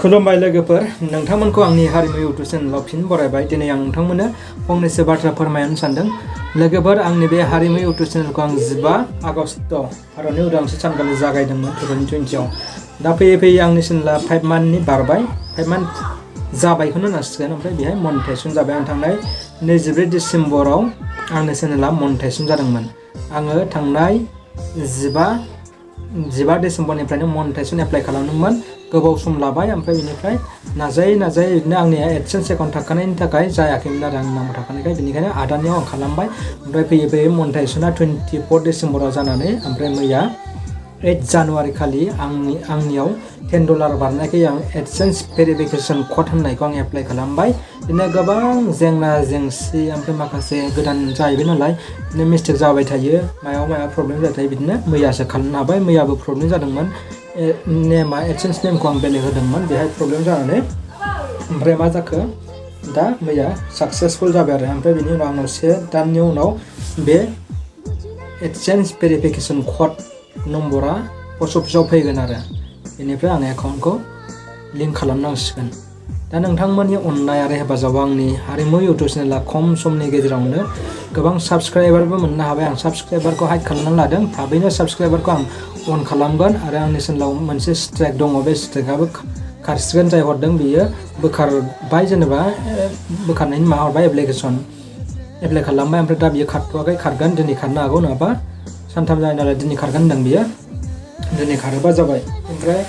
खुलुमबाय लोगोफोर नोंथांमोनखौ आंनि हारिमु YouTube चेनेलाव फिन बरायबाय। दिनै आं नोंथांमोननो फंनैसो बाथ्रा फोरमायनो सानदों। लोगोफोर आंनि बे हारिमु YouTube चेनेलखौ आं 15 आगस्ट भारतनि उदांस्रि सानखालि जागायदोंमोन 2020 आव। दा फैयै फैयै आंनि चेनेला 5 मान्थनि बारबाय, 5 मान्थ जाबायखौनो होनांसिगोन। ओमफ्राय बेहाय मनिटाइजेसन जाबाय। आं थांनाय 24 डिसेम्बराव आंनि चेनेला मनिटाइजेसन जादोंमोन। आङो थांनाय 15 डिसेम्बरनिफ्रायनो मनिटाइजेसन एप्लाइ खालामदोंमोन। गोबाव सम लाबाय। ओमफ्राय बेनिफ्राय नाजायै बिदिनो आंनिया एडसेन्स एकाउन्ट थाखानायनि थाखाय जायाखैमोन आरो आंनि नामाव थाखानायखाय, बेनिखायनो आदानियाव आं खालामबाय। ओमफ्राय फैयै फैयै मनिटाइजेसना 24 डिसेम्बराव जानानै ओमफ्राय मैया 8 जानुवारि खालि आंनियाव $10 बारनायखाय आं एडसेन्स भेरिफिकेसन कड होननायखौ आं एप्लाइ खालामबाय। बिदिनो गोबां जेंना जेंसि ओमफ्राय माखासे गोदान जाहैबाय नालाय बिदिनो मिस्टेक जाबाय थायो, मायाव प्रब्लेम जाबाय थायो। बिदिनो मैयासो खालामनो हाबाय। मैयाबो प्रब्लेम जादोंमोन। नेमा एडसेन्स नेमखौ आं बेलेग होदोंमोन, बेहाय प्रब्लेम जानानै ओमफ्राय मा जाखो दा मैया साक्सेसफुल जाबाय आरो। ओमफ्राय बिनि उनाव आंनाव 1 दाननि उनाव बे एडसेन्स भेरिफिकेसन कड नम्बरा पस्ट अफिसाव फैगोन आरो बेनिफ्राय आं एकाउन्टखौ लिंक खालामनांसिगोन। दा नोंथांमोननि अननाय आरो हेफाजाबाव आंनि हारिमु YouTube चेनेला खम समनि गेजेरावनो गोबां साबस्क्राइबारबो मोननो हाबाय। आं साबस्क्राइबारखौ हाइड खालामनानै लादों। थाबैनो साबस्क्राइबारखौ आं अन खालामगोन आरो आंनि चेनेलाव मोनसे स्ट्राइक दङ, बे स्ट्राइकआबो खारसिगोन। जाय हरदों बियो बोखारबाय, जेनेबा बोखारनायनि माबा हरबाय, एप्लाइ खालामबाय। ओमफ्राय दा बियो खारथ'वाखै, खारगोन। दिनै खारनो हागौ, नङाबा सानथाम जायो नालाय दिनै खारगोन होनदों बियो। दिनै खारोबा जाबाय। ओमफ्राय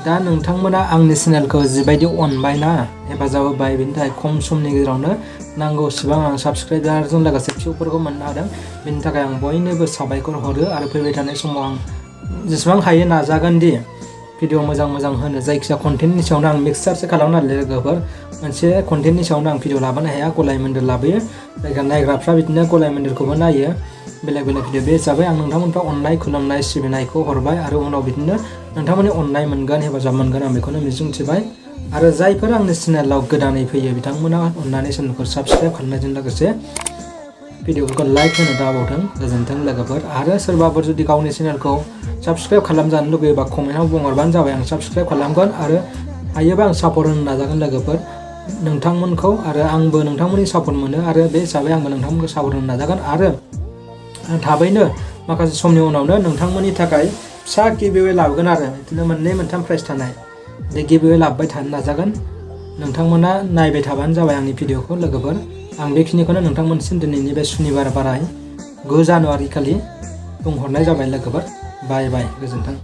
दा नोंथांमोना आंनि चेनेलखौ जिबायदि अनबायना हेफाजाब होबाय, बेनि थाखाय खम समनि गेजेरावनो नांगौसिबां आं साबस्क्राइबारजों लोगोसे भिउफोरखौ मोननो हादों। बेनि थाखाय आं बयनोबो साबायखर हरो आरो फैबाय थानाय समाव आं जेसेबां हायो नाजागोन दि भिडिअ मोजां होनो। जायखिजाया कन्टेन्टनि सायावनो आं मिक्सचारसो खालामो नालाय लोगोफोर, मोनसे कन्टेन्टनि सायावनो आं भिडिअ लाबोनो हाया, गलाय मोन्देर लाबोयो। जायगा नायग्राफ्रा बिदिनो गलाय मोन्देरखौबो नायो, बेलेग भिडिअ। बे हिसाबै आं नोंथांमोनखौ अननाय खुलुमनाय सिबिनायखौ हरबाय आरो उनाव बिदिनो नोंथांमोननि अननाय मोनगोन, हेफाजाब मोनगोन, आं बेखौनो मिजिंथिबाय। आरो जायफोर आंनि चेनेलाव गोदानै फैयो बिथांमोना अननानै चेनेलखौ साबस्क्राइब खालामनायजों लोगोसे भिडिअफोरखौ लाइक होनो दाबावथों। गोजोन्थों लोगोफोर। आरो सोरबाफोर जुदि गावनि चेनेलखौ साबस्क्राइब खालामजानो लुगैयोबा कमेन्टआव बुंहरबानो जाबाय, आं साबस्क्राइब खालामगोन आरो हायोबा आं सापर्ट होनो नाजागोन लोगोफोर नोंथांमोनखौ। आरो आंबो नोंथांमोननि सापर्ट मोनो आरो बे हिसाबै आंबो नोंथांमोनखौ सापर्ट होनो नाजागोन। आरो आं थाबैनो माखासे समनि उनावनो नोंथांमोननि थाखाय फिसा गिभअवे लाबोगोन आरो बिदिनो 2-3 प्राइज थानाय बे गिभअवे लाबोबाय थानो नाजागोन। नोंथांमोना नायबाय थाबानो जाबाय आंनि भिडिअखौ लोगोफोर। आं बेखिनिखौनो नोंथांमोनसिम दिनैनि बे सुनिबार बाराय 9 जानुवारि खालि बुंहरनाय जाबाय लोगोफोर। बाय बाय, गोजोन्थों।